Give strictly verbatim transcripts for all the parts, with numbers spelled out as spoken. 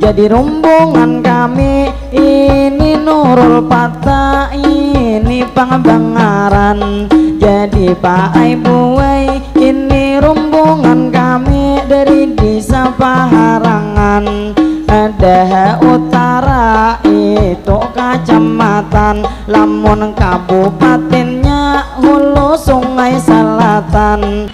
Jadi rumbungan kami ini Nurul Pata ini pang bangaran. Jadi paai buai ini rumbungan kami dari desa Paharangan. Ada utara itu kacamatan, lamun kabupatennya Hulu Sungai Selatan.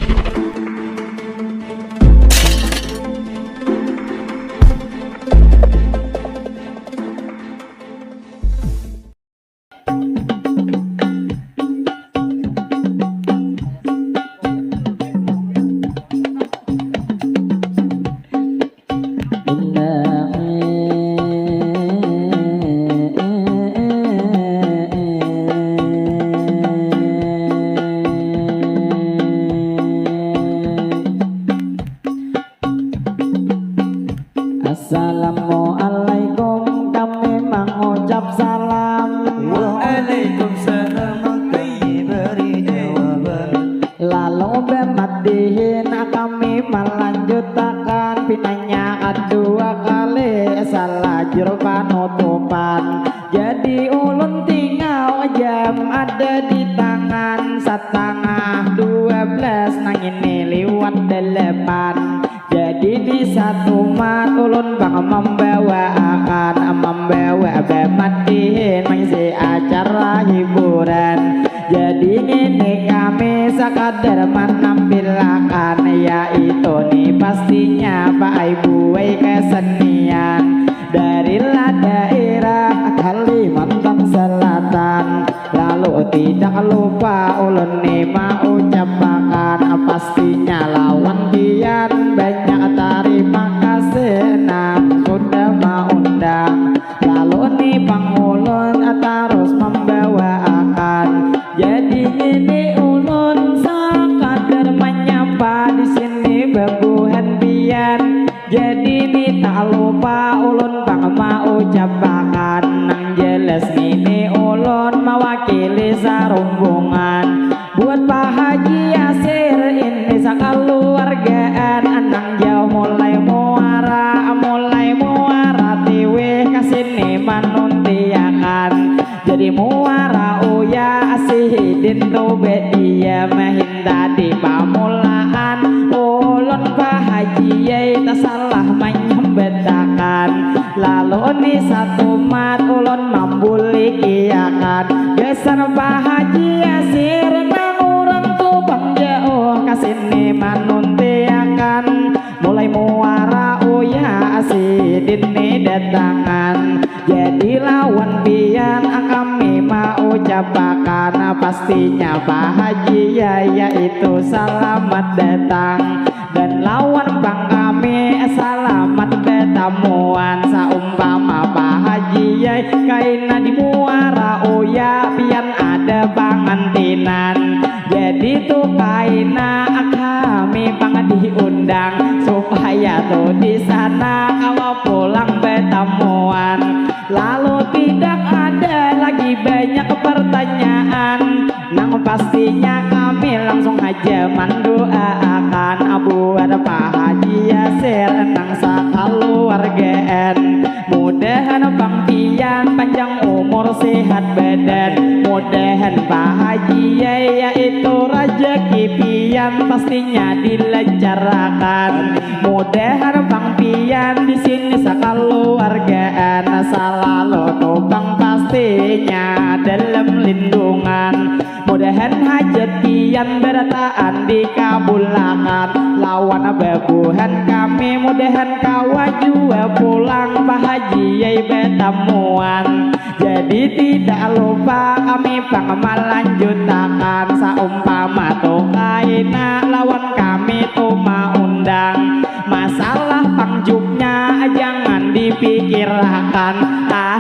Assalamualaikum, kami mengucap salam. Waalaikumsalam, kami beri jawaban. Lalu bematihin kami melanjutakan pinanya kedua kali salajur panutupan. Jadi ulun tinggal jam ada di tangan, setengah dua belas nang ini liwat delapan. Jadi ni satumat ulun pang membawaakan, membawa bematihin mengisi acara hiburan. Jadi ngini kami sakadar manampilakan, yaitu ni pastinya paai buai kesenian dari lah daerah Kalimantan Selatan. Lalu tidak lupa ulun ni maucapakan pastinya lawan pian banyak tarima kasih nang sudah maundang. Lalu ni pang ulun tarus membawaakan. Jadi ini ulun sakadar menyapa di sini bebuhan pian. Jadi ni tak lupa ulun pang maucapakan, nang jelas ngini ulun mawakili sarumbungan. Buat Pak Haji Yasir ini sakaluargaan, nang jauh mulai muara, mulai muara tiwih kasini manuntiakan. Jadi muara uya sidin tu bedia mahin tadi pamulaan ulun Pak Haji yai tasalah manyambatakan. Lalu ni satumat ulun mambulikiakan gasan Pak Haji Yasir nang urang tu pang jauh kasini manuntiakan. Mulai muara uya sidin ni datangan. Jadi lawan pian kami maucapakan pastinya Pak Haji ya, yaitu salamat datang. Dan lawan pang kami salamat batamuan. Saumpama Pak Haji ya kaina di muara uya pian ada pangantinan. Jadi tu kaina kami pang diundang supaya tu di sana kawa pulang batamuan. Lalu tidak ada lagi banyak pertanyaan, nang pastinya kami langsung haja manduaakan buat Pak Haji Yasir nang sakaluargaan. Mudahan pang pian panjang umur sehat badan. Mudahan Pak Haji ya, yaitu rajaki pian pastinya dilancarkan. Mudahan pang pian di sini sakaluargaan salalu tu pang pastinya dalam lindungan. Mudahan hajat pian barataan dikabulakan lawan babuhan kami. Mudahan kawa jua pulang Pak Haji yai batamuan. Jadi tidak lupa kami pang malanjutakan. Saumpama tu kaina lawan kami tu maundang, masalah pangjuknya jangan dipikirakan.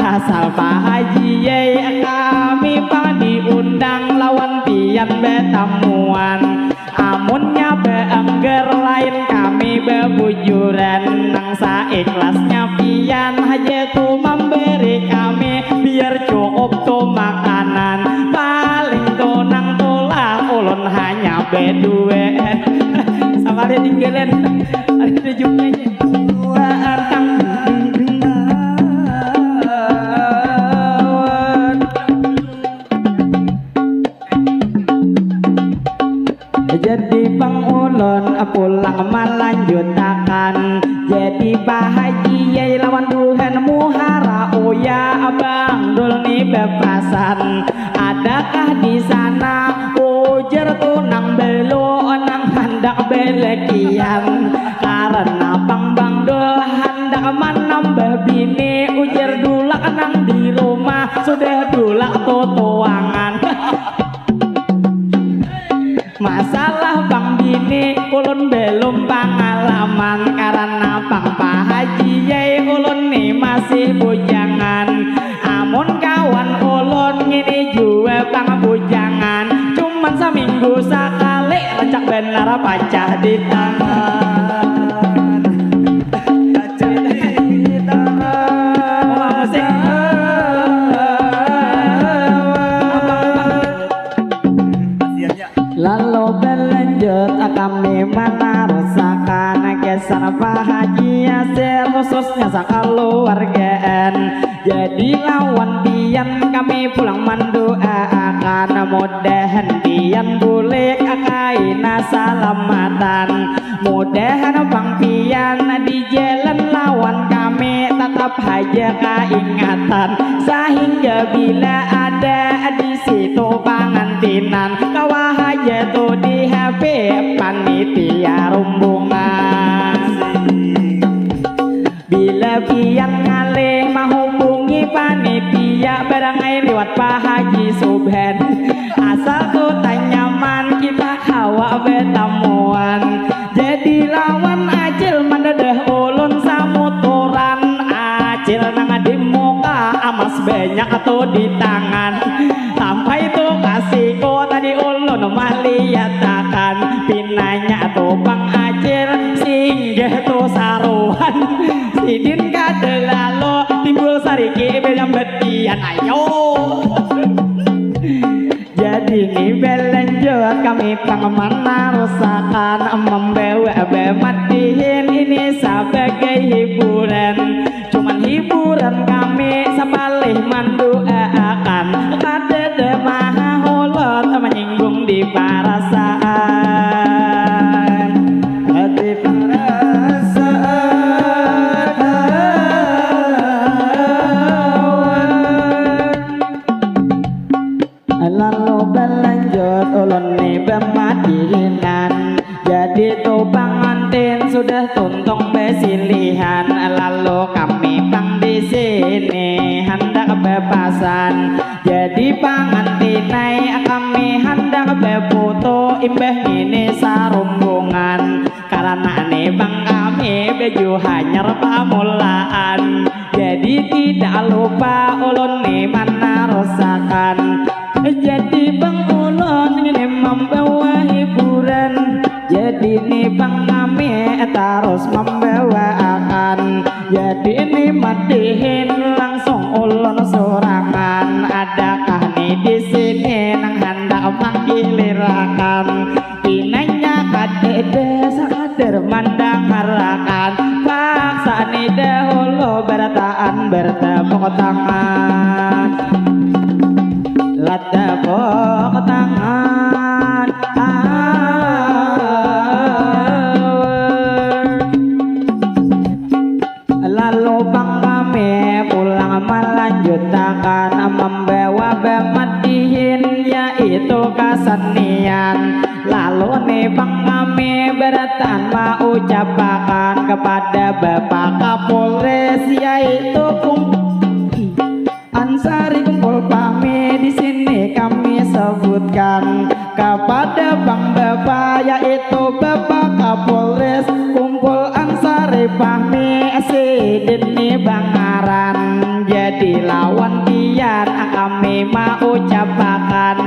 Asal Pak Haji yai kami pang diundang lawan pian batamuan. Amunnya baanggar lain kami babujuran, nang saikhlasnya pian haja tu mambari kami, biar cukup tu makanan. Paling tu nang tulah ulun hanya badua. Sabali tinggalan. Ada jumlahnya. Dua antang. Ah, di sana ujar tu nang belo nang handak belekian, karena pang bangdo handak manambah bini, ujar dulak nang di rumah sudah dulak tutuangan. Masalah pang bini ulun belum pangalaman, karena pang pahaji yai ulun ni masih bujangan. Amun kawan ulun ngini jua pang bujangan, cuman saminggu sakali rancak banar pacah di tangan. Pacah di tangan. Lalu berlanjut kami menarusakan kisah Pak Haji Yasir, khususnya sakaluargaan. Jadi lawan pian kami pulang manduaakan, mudahan pian bulik kaina salamatan. Mudahan pang pian di jalan lawan kami tatap haja kaingatan, sahingga bila ada di situ pangantinan, kawa haja tu di H P panitia rumbungan. Bila pian ngalih mahubungi panitia, barangai liwat Pak Haji Subhan. Asal tu tanyaman kita kawa betamuan. Jadi lawan Acil mandadah ulun samuturan. Acil nang di muka amas banyak tu di tangan. Sampai tu kasiku tadi ulun maliatakan. Pinanya tu Bang Acil singgah tu saruan. Sidin kada lalu timbul sariki banyambat pian, ayo. Jadi ni balanjut kami pang manarusakan, membawa bamadihin ini sabagai hiburan. Cuman hiburan kami sapalih manduaakan, kadada maha hulut manyinggung di parasaan. Hati parasaan. Lalu balanjut ulun ni bamadihinan. Jadi tu pangantin sudah tuntung basilihan. Lalu kami pang di sini handak bapasan. Jadi pangantin ai kami handak baputu imbah ngini sarumbungan. Karana ni pang kami baju hanyar pamulaan. Jadi tidak lupa ulun ni manarusakan. Jadi pang ulun ngini mambawa hiburan. Jadi ni pang kami tarus mambawaakan. Jadi ni madihin langsung ulun surangan. Adakah ni di sini nang handak manggilirakan? Pinanya kadada sakadar mandangarakan. Paksa ni dahulu barataan bertepuk tangan. Lah tepuk tangan. Ah. Lalu pang kami pulang malanjutakan mambawa bamadihin, yaitu kasenian. Lalu ni pang kami barataan maucapakan kepada Bapak Kapolres, yaitu Kum- Ansari kumpul pami di sini kami sebutkan kepada Bang Bapa, yaitu Bapak Kapolres, kumpul Ansari pami sidin ni bangaran. Jadi lawan pian kami maucapakan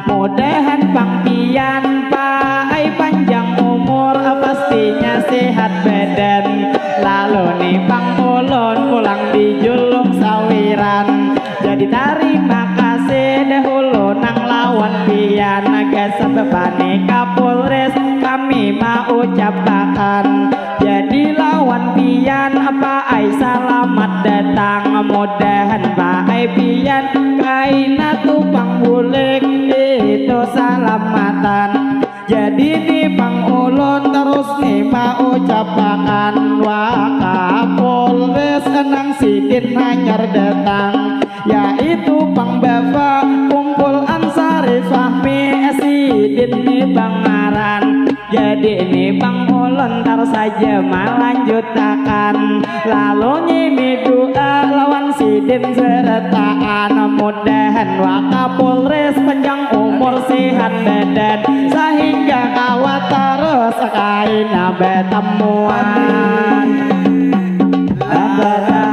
mudahan pang pian paai panjang umur, pastinya sehat badan. Lalu ni pang ulun pulang di julung sawiran. Jadi tarima kasih dahulu nang lawan pian, gasan Bapak ni Kapolres kami maucapakan. Jadi lawan pian paai salamat datang, mudahan paai pian kaina tu pang bulik itu salamatan. Jadi ni pang ulun tarus ni maucapakan, Wakapolres nang sidin hanyar datang, yaitu pang Bapa kumpul Ansar Ini bangaran, jadi ini bang ulun tar saja malanjutakan. Lalu ngini doa lawan sidin seretaan, mudahan wakapolres panjang umur sehat badan sehingga kawa terus kaina batamuan. Batamuan.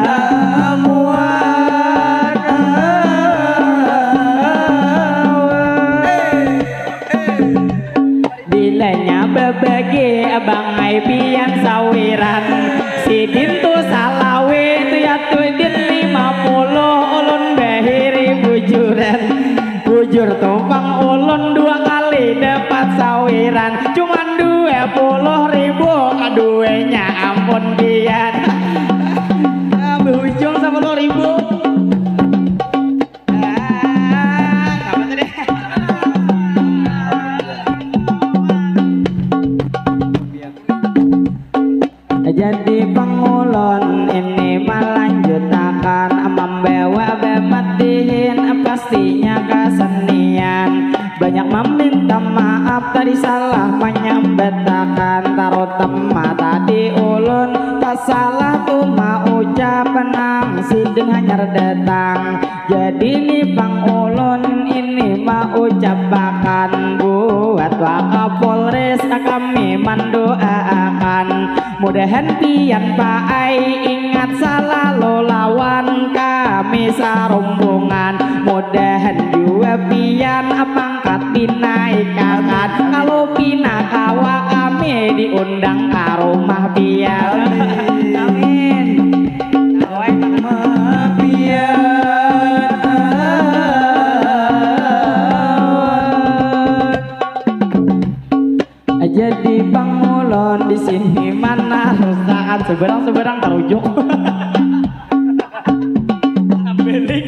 Bilanya babagi abang ai pian sawiran. Sidin tu salawi tu ya tu din lima puluh ulun bahiri bujuran. Bujur tu pang ulun dua kali dapat sawiran. Cuman dua puluh ribu kaduanya ampun pian. Nah, berujung sepuluh ribu. Ah, apa tadi? Jadi pangulun ini malanjutakan membawa bematihin pastinya kesenian. Banyak meminta maaf tadi salah menyambatakan, terutama tadi ulun tak salah tu maucap nang sidin hanyar datang. Jadi ni pang ulun ini maucapakan buat Wakapolres kami mandoaakan. Mudahan pian paai ingat salalu lawan kami sarumbungan. Mudahan jua pian pangkat dinaikakan. Kalau pina kawa kami diundang ka rumah pian. Amin. Amin. Awai makan. Mapian. Jadi pangulun di sini mana rusakan seberang-seberang tarujuk. Ambeling.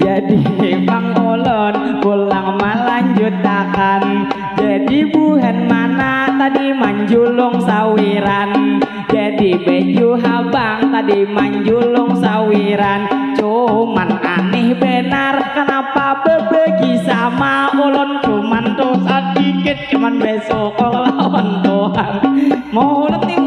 Jadi pangulun pulang malanjutakan. Jadi buhan mana tadi manjulung sawiran. Jadi baju habang tadi manjulung sawiran. Cuman aneh benar kenapa bebegi sama ulun cuman tuh sedikit cuman besok lawan Tuhan. Mau ulun nih.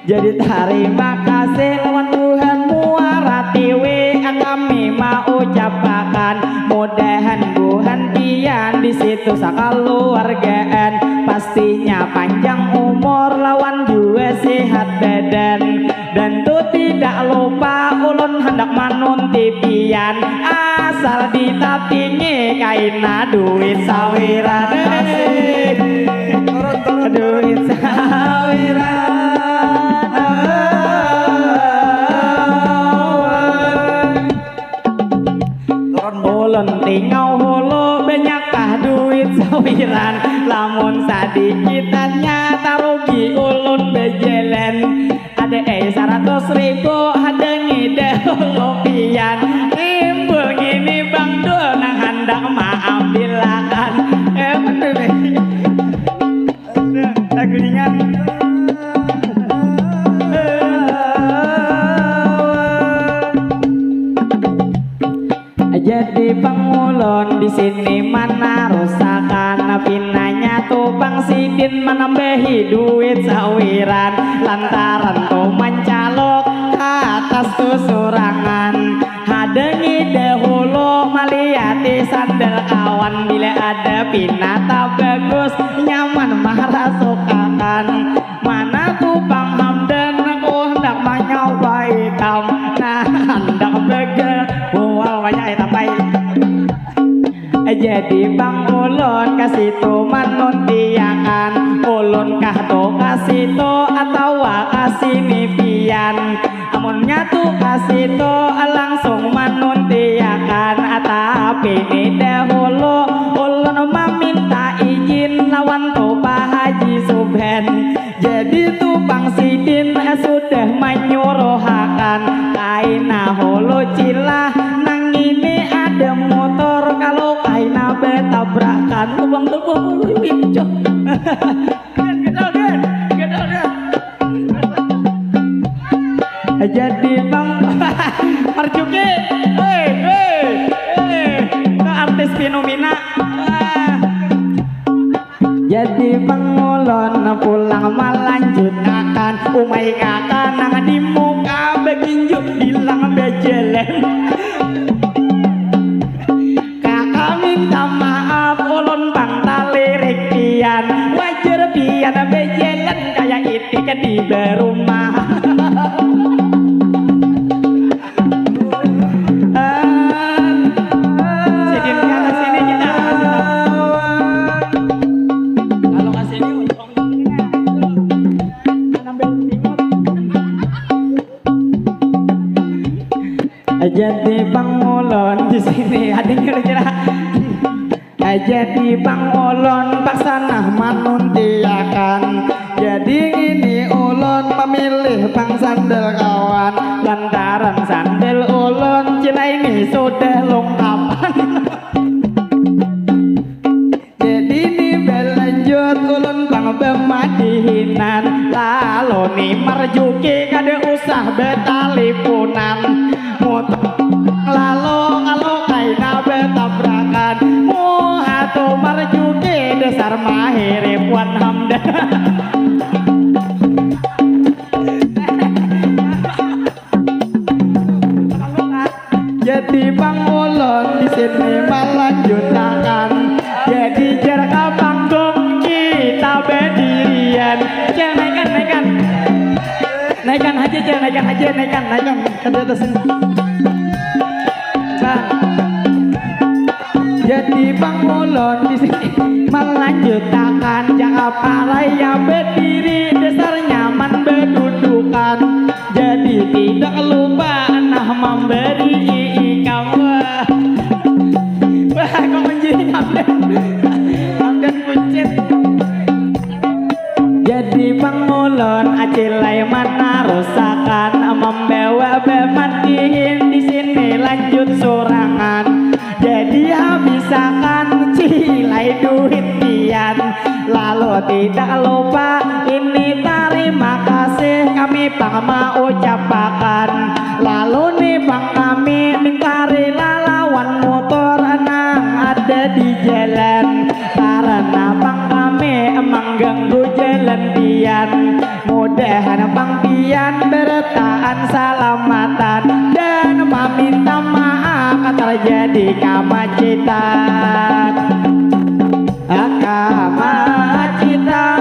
Jadi tarima kasih lawan Tuhan Muara Tiwi kami maucapakan mudahan buhan pian di situ sakaluargaan pastinya panjang umur lawan jua sehat badan dan tu tidak lupa ulun handak manunti pian asal ditatingi kaina duit sawiran. Turun, turun, turun. Duit sawiran. Turun. Ulun tingau hulu banyakah duit sawiran. Lamun sadikitannya tarugi ulun bajalan. Ada ai saratus ribu ada ngida hulu pian. Timbul ngini bang dul nang handak maambilakan. Eh, bener nih. Taguningan. Jadi pangulun di sini mana rusakan pinanya tu pang sidin manambahi duit sawiran lantaran tu mancalok ka atas tu surangan. Hadangi dahulu maliati sandal kawan bila ada pinata bagus nyaman marasukakan. Mana tu pang Hamdan aku handak manyawa ikam. Nah, handak bagel. Mual banyak ya tampai. Jadi pang ulun ka situ manuntiakan. Ulun kah tu ka situ atawa ka sini pian. Amunnya tu ka situ langsung manuntiakan. Tapi ni dahulu ulun maminta izin lawan tu Pak Haji Subhan. Jadi tu pang sidin sudah manyuruhakan kaina hulu cilah nang ini ada motor kalau kaina batabrakan lubang-lubang. Wih, wih, wih, cok. Gedal, Gen. Gedal, Gen. Jadi pang Malanjutakan umai kakak nang di muka beginjuk bilang bejalan. Kakak minta maaf ulun bang talirik pian, wajar pian bejalan kaya itik di berumah. Sidin ya ke sini kita. Kalau ke sini jadi pangulon di sini ada kira-kira. Jadi pangulon paksanah manuntiakan. Jadi ini ulon memilih bang sandal kawan, lantaran sandal ulon cila ini sudah lengkapan. Jadi ini berlanjut ulun bang bemadihinan, lalu ni marjuki kada usah betalipunan. Mutung lalu kalau kaina betabrakan, muha tu marjuki dasar mahirip wan hamdan. Jadi pangulon di sini melanjutakan. Jadi jar ka panggung kita bedirian. Cel naikan naikan. Naikan aja cel naikan aja naikan naikan ke atas ini. Bang. Jadi pangulon di sini melanjutakan jaka paraya bediri dasar nyaman bedudukan. Jadi tidak lupa nah memberi ikam wah. Wah kok menjadi hamdan hamdan kuncit. Jadi pangulon acilai manarusakan membawa bemandihin di sini lanjut surangan. Jadi habisakan cilai duit pian. Lalu tidak lupa ini tarima kasih kami pang maucapakan. Lalu ni pang kami minta rila lawan motor nang ada di jalan. Karena pang kami mengganggu jalan pian. Mudahan pang pian bertahan salamatan dan meminta maaf terjadi kamacitan. Kamacitan.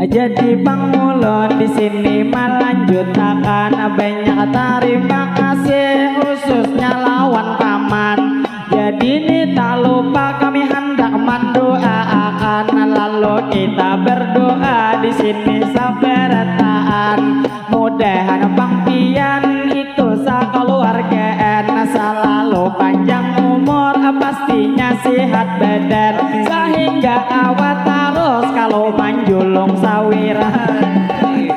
Jadi pangulon di sini melanjutakan banyak terima kasih khususnya lawan paman. Jadi ni tak lupa kami hendak mendoaakan lalu kita berdoa di sini sabarataan. Mudahan pang pian itu sakaluargaan selalu panjang umur pastinya sehat badan sehingga awak terus kalau manjulung sawiran. Amin.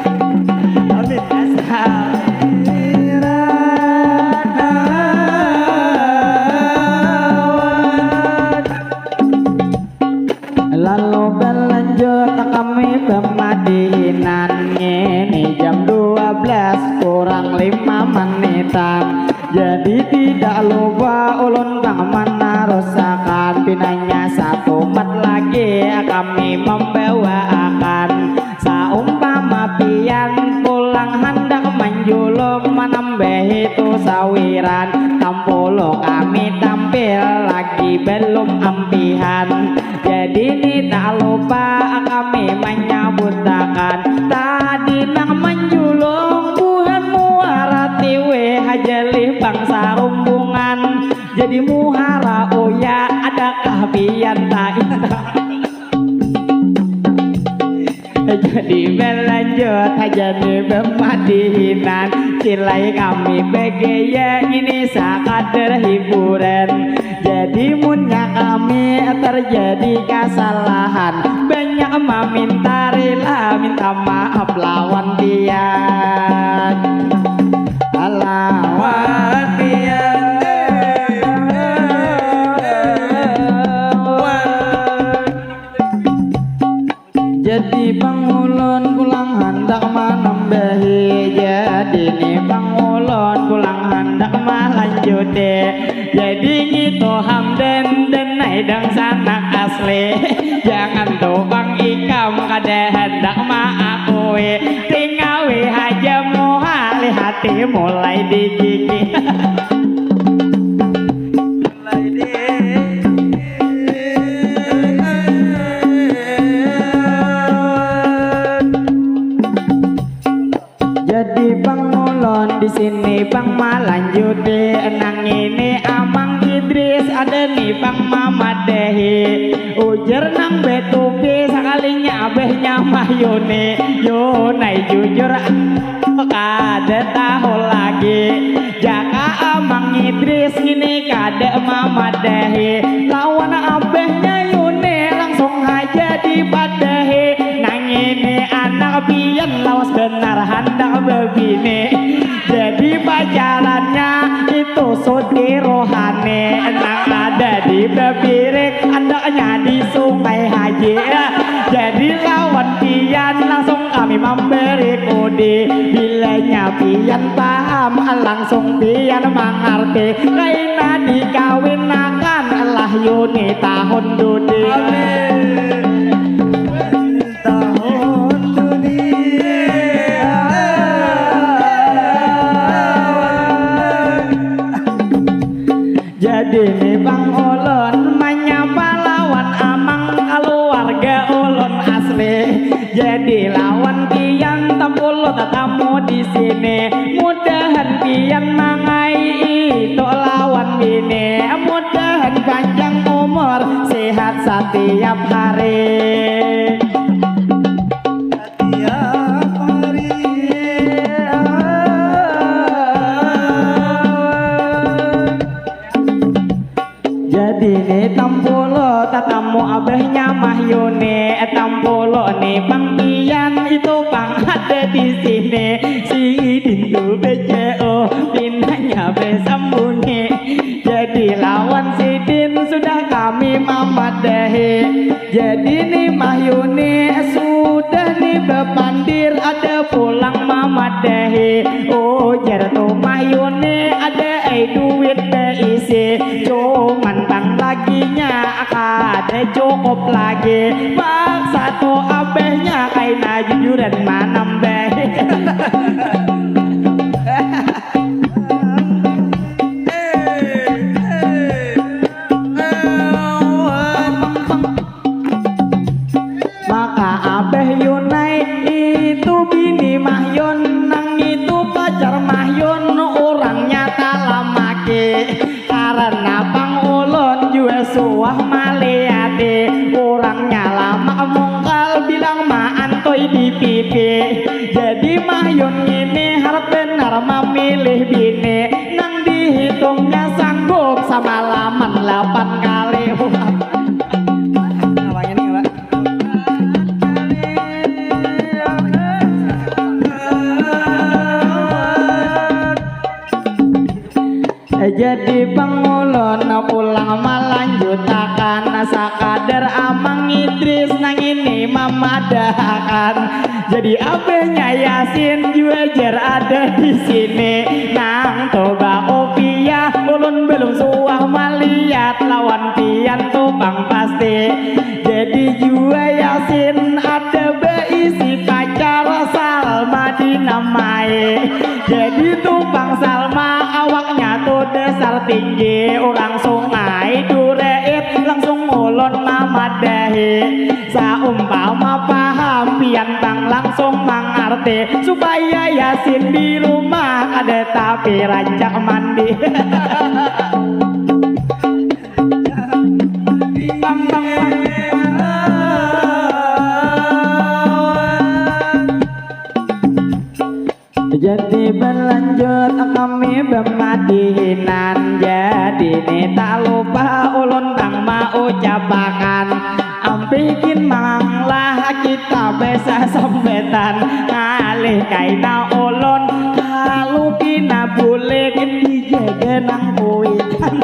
Lalu berlanjut kami pemadihinan ini jam dua belas kurang lima menitan. Jadi tidak lupa ulun tang menarusakan pinanya satu mat lagi kami membawaakan. Saumpama pian pulang handak manjulung manambahi tu sawiran tampulu kami tampil lagi belum ampihan. Jadi ni tak lupa kami menyabutakan tadi nang manjulung buhan muara tiwih hajalih bangsa rumbungan. Jadi muhara uya adakah pian tak Jadi berlanjut haja nih pemadihinan. Cilai kami begeyek ini sakadar hiburan. Jadi munnya kami terjadi kesalahan banyak meminta rila minta maaf lawan tiang. Lawan tiang. Jadi pangulun pulang handak manambahi. Jadi ni pangulun pulang handak malanjuti. Jadi ngitu Hamdan dan Naidang sanak asli. Jangan tukang ikam kada hendak maakui. Tingawi haja muha, lihati mulai digigi. Jadi pang ulun di sini pang malanjuti nang ini Amang Idris ada ni pang mamadahi ujar nang betupi sakalinya abahnya Mahyuni Yunai jujur kada tahu lagi jaka Amang Idris ini kada mamadahi lawan abahnya Yuni langsung haja dipadahi nang ini anak pian lawas benar handak bebini jadi pacarannya itu Sudi Rohani nang ada di Bebirik andaknya di Sungai Haji ya. Jadi lawan pian langsung kami memberi kode bilanya pian paham langsung pian mengerti kaina dikawinakan lah Yuni tahun dudi. Amin. Tahun dunia. Jadi ni bang ulun manyapa lawan amang keluarga ulun asli. Jadi lawan pian tampulu tatamu di sini. Mudahan pian mangai itu lawan bini. Mudahan panjang umur sehat setiap hari. Tiap hari. Jadi ni tampulu tatamu abahnya Mahyuni, tampulu ni pang pian itu pang ada di sini. Sidin tu B C O pinanya besambunyi. Jadi lawan sidin sudah kami mamadahi. Jadi ni Mahyuni sudah ni bepandir ada pulang mamadahi. Ujar tu Mahyuni ada ai duit beisi cuman pang laginya kada cukup lagi paksa tu abahnya kaina jujuran manambahi. Maka abah Yunai itu bini Mahyun nang itu pacar Mahyun urangnya talamaki karena pang ulun jua suah maliati urangnya lamak mungkal bilang maantoi di pipi jadi Mahyun ngini harap benar mamilih bini nang dihitungnya sanggup samalaman lapan kali. Apa ini, Pak? Jadi pang ulun pulang malanjutakan sakadar Amang Idris nang ini mamadahakan. Jadi abahnya Yasin jua jar ada di sini. Nang tu bakopiah ulun belum suah malihat lawan pian tu pang pasti. Jadi jua Yasin ada beisi pacar Salma dinamai. Jadi tu pang Salma awaknya tu dasar tinggi urang Sungai Dureit langsung ulun mamadahi. Saumpama paham pian pang langsung mangarti supaya Yasin di rumah kada tapi rancak mandi. Jadi berlanjut kami bemadihinan. Jadi ni tak lupa ulun nang maucapakan ampih gin manglah kita besasambetan ngalih kaina ulun kalu pina bulik dijaga nang kuitan.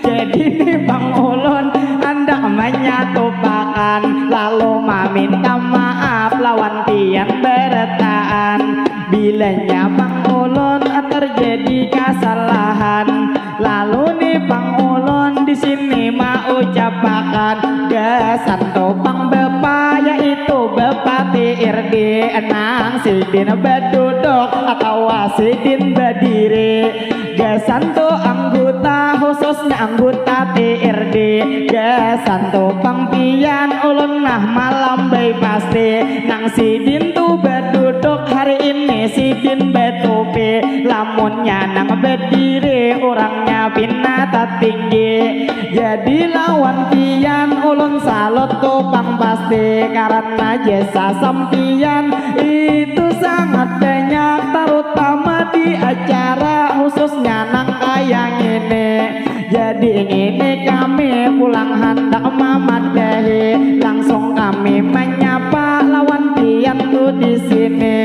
Jadi ni bang ulun handak manyatupakan lalu maminta maaf lawan pian berataan. Bilanya pang ulun terjadi kesalahan, lalu ni pang ulun di sini maucapakan gasan tu pang bapa, yaitu bapa T R D, nang sidin baduduk atawa sidin badiri. Gasan tu anggota, khususnya anggota T R D, gasan tu pang pian ulun nah malambai pasti, nang sidin tu baduduk hari ini sidin batupi, lamunnya nang badiri urangnya pina tatinggi. Jadi lawan pian ulun salut tu pang pasti, karena jasa sampian itu sangat banyak, terutama di acara khususnya nang kaya ngini. Jadi ngini kami pulang handak mamadahi, langsung kami manyapa lawan pian tu di sini.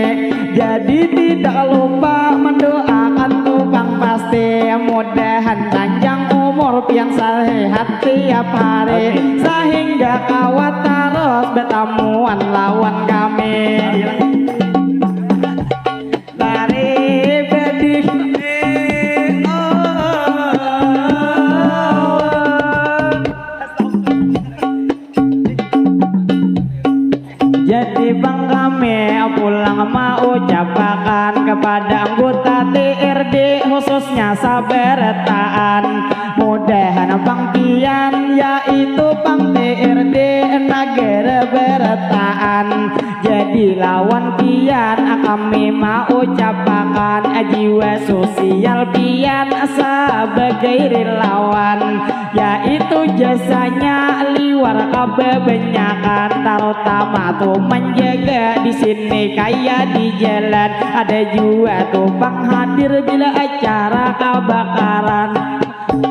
Jadi tidak lupa mendoakan tu pang pasti, mudahan panjang umur pian sehat tiap hari, sehingga kawa tarus batamuan lawan kami. Lari badiri. Jadi pang kami pulang maucapakan kepada anggota T R D khususnya sabarataan, mudahan pang pian yaitu pang T R D nagara barataan. Jadi lawan pian kami maucapakan jiwa sosial pian sabagai relawan, yaitu jasanya liwar kababanyakan, terutama tu menjaga di sini kaya di jalan. Ada jua tu pang hadir bila acara kabakaran.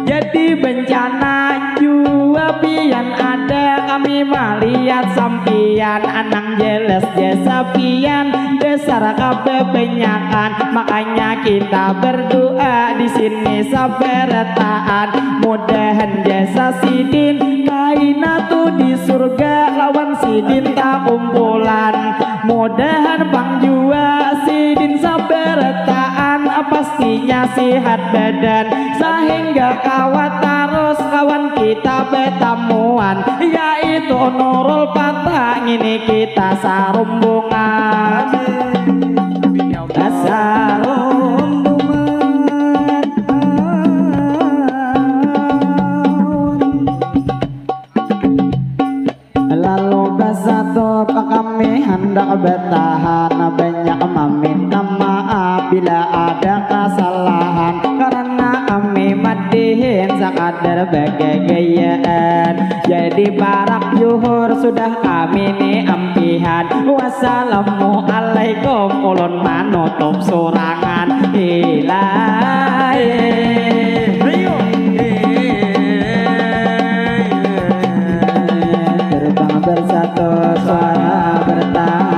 Jadi bencana jua pian ada, kami malihat sampian, nang jelas jasa pian besar kababanyakan, makanya kita berdoa di sini sabarataan, mudahan jasa sidin kaina tu di surga lawan sidin takumpulan. Mudahan pang jua sidin sabarataan pastinya sihat badan, sehingga kawa tarus kawan kita batamuan, yaitu Nurul Fatah ngini kita sarumbungan. Sarumbungan. Lalu basatup kami handak batahan, banyak maminta maaf bila ada kasalahan, karena kami madihin sakadar bagagayaan. Jadi parak yuhur sudah kami ni ampihan. Wassalamualaikum, ulun manutup surangan. Ilahi. Gerbang bersatu, suara bertahan.